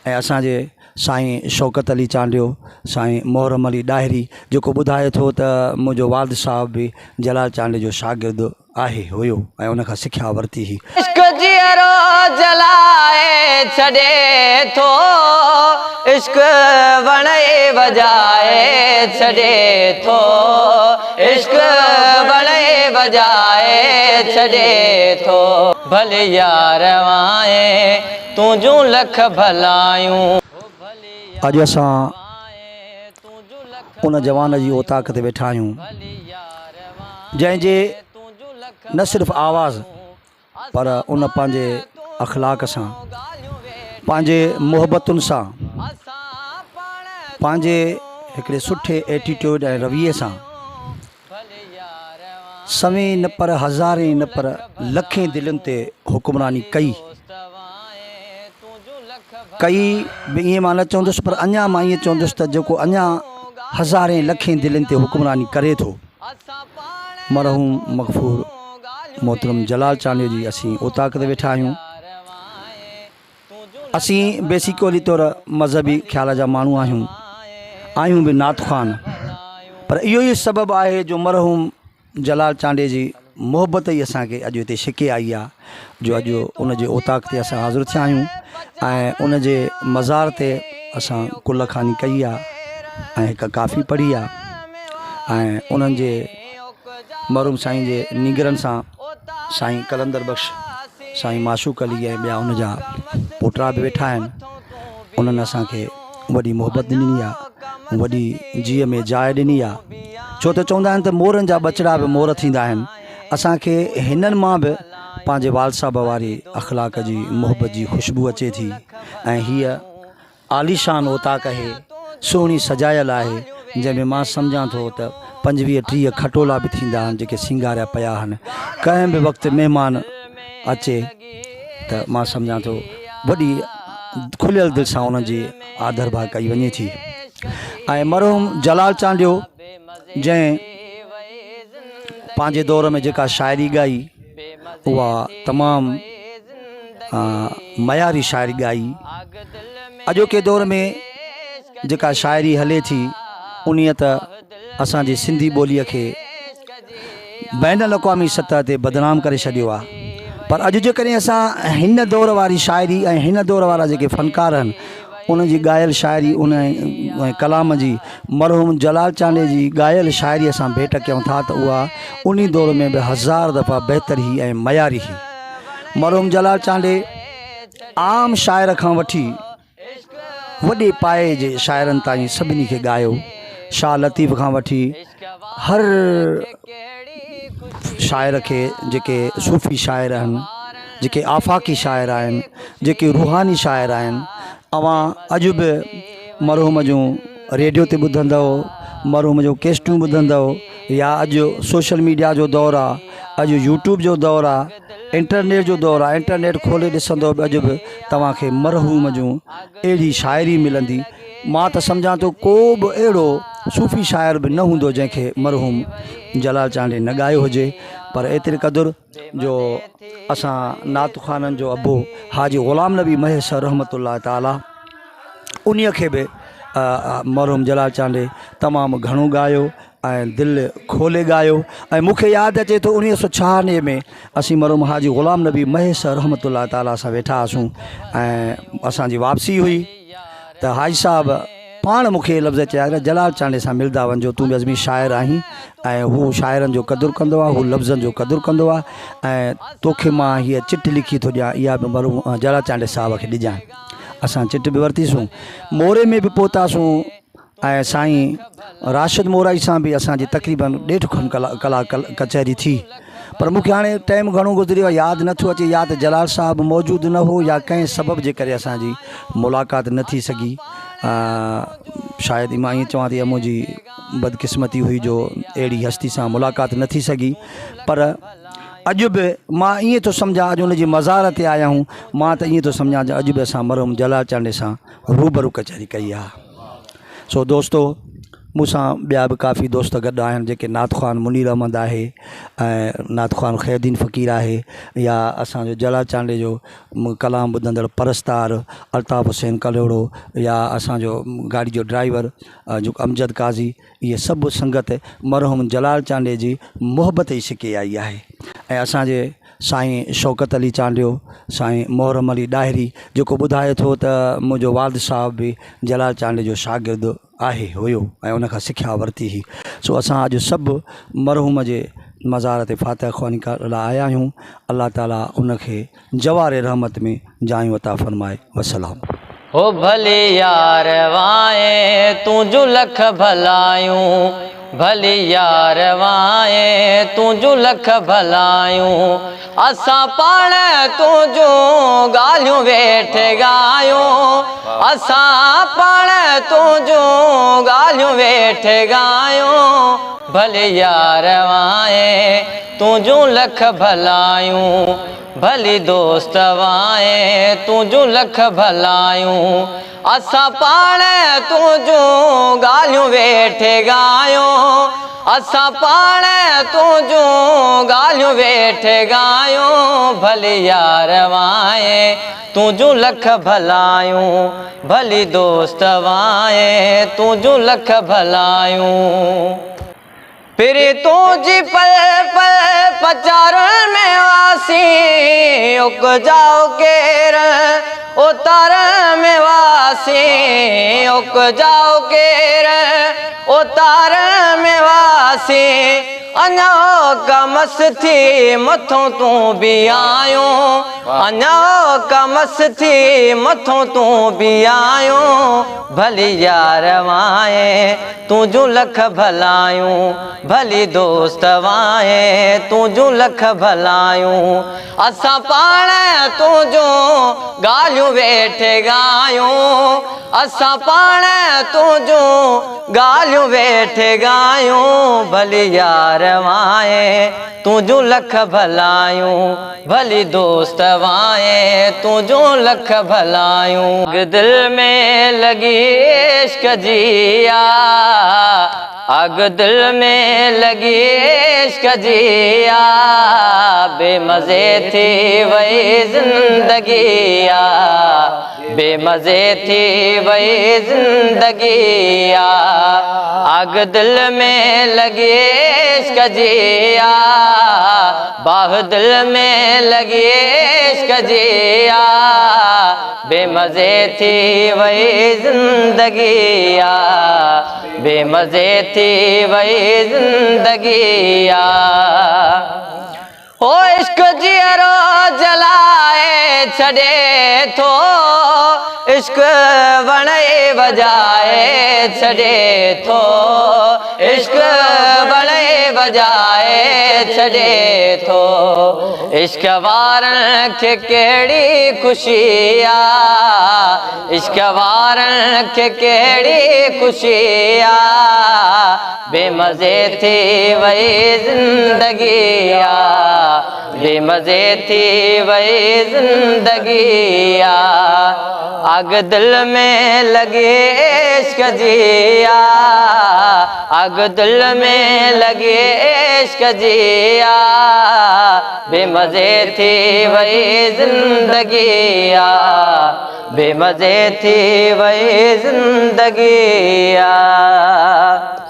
۽ اسان جي سائين شوڪت علي چانڊيو، سائين محرم علي ڏاهري جيڪو ٻڌائي ٿو ته منهنجو والد صاحب به جلال چانڊيي جو شاگرد آهي هيو ۽ ان کان سکيا ورتي هئي. عشق جيئرو جلائي ڇڏي ٿو، عشق وڻ ئي وڄائي ڇڏي ٿو، عشق وڻ ئي وڄائي ڇڏي ٿو. ڀلي يار وائين تون جون لک ڀلايون. اڄ اسان ان جوان جي اوطاق تي ويٺا آهيون جنهن جي نه صرف آواز پر ان پنهنجي اخلاق سان پنهنجي محبتن سان پنهنجي هڪڙي سٺي ايٽيٽيوڊ ۽ رويي سان سوين نه پر هزارين نه پر لکين دلين تي حڪمراني ڪئي. ڪئي به ائين مان نه چوندس پر اڃا مان ائين چوندس ته جيڪو اڃا هزارين لکين دلين تي حڪمراني ڪري ٿو. مرحوم مغفور محترم جلال چانڊيو جي اسين اوطاق تي ويٺا آهيون. اسين بيسيڪولي طور مذهبي خيال جا ماڻهو آهيون، آهيون به نعت خوان، پر اهو ئي سبب آهي جو مرحوم جلال چانڊيي جي محبت ئي اسان کي اڄ هتي ڇڪي آئي آهي جو اڄ ان جي اوطاق تي اسان حاضر ٿيا آهيون ۽ ان جي مزار تي اسان قل خواني ڪئي آهي ۽ هڪ ڪافي پڙهي آهي ۽ انهن جي مرحوم سائين جي نينگرن سان سائين قلندر بخش، سائين معشوق علي ۽ ٻيا ان جا پوٽا به ويٺا آهن. انهن اسان کي وڏي محبت ڏني آ، وڏي جيء ۾ جاء ڏني آ. ڇو ته چوندا آهن ته مورن جا ٻچڙا به مور ٿيندا آهن. اسان کي هنن مان به پنهنجي والد صاحب واري اخلاق جي محبت جي خوشبو اچي ٿي ۽ هيء عاليشان اوطاق اهي، سهڻي سجايل آهي، جنهن ۾ مان سمجهان ٿو ته 25 30 کٽولا به ٿيندا آهن جيڪي سينگاريا پيا آهن. ڪنهن به وقت مهمان اچي ته مان سمجهان ٿو وڏي کليل دل سان انهن جي آڌر ڀاء ڪئي وڃي ٿي ۽ مرحوم جلال چانڊيو جنهن پنهنجي دور ۾ جيڪا شاعري ڳائي اها تمام معياري شاعري ڳائي. اڄوڪي دور ۾ جيڪا شاعري هلي ٿي انهيء ته اسان جي سنڌي ٻوليء کي بين الاقوامي سطح تي بدنام ڪري ڇڏيو آهي پر اڄ جيڪڏهن اسان هن دور واري شاعري ۽ هن دور وارا جيڪي فنڪار آهن انهن جي ڳايل شاعري ان ۽ ڪلام جي مرحوم جلال چانڊيي جي ڳايل شاعريء سان ڀيٽ ڪيون ٿا ته اها انهي دور ۾ به هزار دفعا بهتر هئي ۽ معياري هئي. مرحوم جلال چانڊيي عام شاعر کان وٺي وڏي پايي جي شاعرن تائين سڀني کي ڳايو. شاهه لطيف کان وٺي هر شاعر کي جيڪي صوفي شاعر آهن، جيڪي آفاقي شاعر آهن، جيڪي روحاني شاعر آهن، اوهان اڄ به مرحوم جون ريڊيو تي ٻڌندؤ، مرحوم جون ڪيسٽون ٻڌندؤ يا اڄ سوشل ميڊيا جو دور آ، اڄ يوٽيوب جو دور آ، انٽرنيٽ جو دور آ، انٽرنيٽ کولي ڏسندؤ به اڄ به توهان کي مرحوم جون اهڙي شاعري ملندي، مان ته سمجهان ٿو ڪو به اهڙو صوفي شاعر به نه هوندو جنهن کي مرحوم جلال چانڊيي نه ڳايو هجي پر ايتري قدر جو اسان نعت خوانن جو ابو حاجي غلام نبي مهيسر رحمة الله تعالٰي انهي کي به مرحوم جلال چانڊيي تمام گهڻو ڳايو ۽ دل کولي ڳايو ۽ مون کي ياد اچي ٿو اڻويهه سو ڇهانوي ۾ اسين مرحوم حاجي غلام نبي مهيسر رحمة الله تعالٰي سان ويٺا هئاسون ۽ اسان جي واپسي هئي ته حاجي صاحب پاڻ مون کي اهي لفظ چيا ته جلال چانڊيي سان ملدا وڃجو تون به عظمي شاعر آهين ۽ هو شاعرن جو قدر ڪندو آهي هو لفظن جو قدر ڪندو آهي ۽ توکي مان هيء چٽ لکي ٿو ڏيان اها به مرحوم جلال چانڊيي صاحب کي ڏجانء. اسان چٽ به ورتيسون موري ۾ به پهتاسون ۽ سائين راشد مورائي سان به اسان جي تقريبن ڏيڍ کن ڪلاڪ ڪچهري ٿي پر مون کي هاڻي ٽائيم گهڻو گذري ويو ياد نٿو اچي يا ته جلال صاحب موجود نه هو يا ڪنهن سبب جي ڪري اسان جي ملاقات نه ٿي سگهي شايد مان ائين چوان ته اها منهنجي بدقسمتي هئي جو اهڙي هستي سان ملاقات نه ٿي سگهي پر اڄ به مان ائين ٿو سمجهان اڄ ان جي مزار تي آيا آهيون مان ته ائين ٿو سمجهان اڄ به اسان مرحوم جلال چانڊيي سان روبرو ڪچهري ڪئي آهي سو دوستو! مون سان ٻيا به ڪافي دوست گڏ آهن جيڪي نعت خوان منير احمد آهي ۽ نعت خوان خير الدين فقير آهي يا اسان جو جلال چانڊيي جو ڪلام ٻڌندڙ پرستار الطاف حسين ڪلهوڙو يا اسان جو گاڏي جو ڊرائيور جيڪو امجد قاضي اهي سڀ سنگت مرحوم جلال چانڊيي جي محبت جي سڪي آئي آهي ۽ اسان جي سائين شوڪت علي چانڊيو، سائين محرم علي ڏاهري جيڪو ٻڌائي ٿو ته منهنجو والد صاحب به جلال چانڊيي جو شاگرد آهي هيو ۽ ان کان سکيا ورتي هئي سو اسان اڄ سڀ مرحوم جي مزار تي فاتحه خواني ڪرڻ لاء آيا آهيون الله تعالي ان کي جوار رحمت ۾ جايون عطا فرمائي والسلام. هو ڀلي يار وائين تون جون لک ڀلايون ڀلي يار وائين تون جون لک ڀلايون اسان پاڻ تون جون ڳالهيون ويٺ ڳايون اسان پاڻ تون جون ڳالهيون ويٺ ڳايون ڀلي يار وائين تون جون لک ڀلايون ڀلي دوست وائين تون جون لک ڀلايون اسان پاڻ تون جون ڳالهيون ويٺ ڳايون اسان پاڻ تون جون ڳالهيون ويٺ ڳايون ڀلي يار وائين تون جون لک ڀلايون ڀلي دوست وائين تون جون لک ڀلايون. پرين تنهنجي پل پل پچارن ۾ واسين اڪ جائو ڪير اوتارن ۾ واسين اڪ جائو ڪير اوتارن ۾ واسين اڃا ڪا مس ٿي مٿون تون به آيون اڃا ڪا مس ٿي مٿون تون به آيون ڀلي يار وائين تون جون لک ڀلايون، ڀلي دوست وائين تون جون لک ڀلايون، اسان پاڻ تون جون ڳالهيون ويٺ ڳايون، اسان پاڻ تون جون ڳالهيون ويٺ ڳايون، ڀلي يار وائين تون جون لک ڀلايون، ڀلي دوست وائين تون جون لک ڀلايون. آگ دل ۾ لڳي عشق جي آ آگ دل ۾ لڳي عشق جي آ بي مزي ٿي وئي زندگي آ بي مزي ٿي وئي زندگي آ آگ دل ۾ لڳي عشق جي آ باھ دل ۾ لڳي عشق جي آ بي مزي ٿي وئي زندگي آ بي مزي ٿي وئي زندگي آ هو عشق جيئرو جلائي ڇڏي ٿو عشق وڻ ئي وڄائي ڇڏي ٿو عشق وڻ ئي وڄائي ڇڏي ٿو عشق وارن کي ڪهڙي خوشي آ عشق وارن کي ڪهڙي خوشي آ بي مزي ٿي وئي زندگي آ بي مزي ٿي وئي زندگي آ آگ دل ۾ لڳي عشق جي آ آگ دل ۾ لڳي عشق جي آ بي مزي ٿي وئي زندگي آ بي مزي ٿي وئي زندگي آ.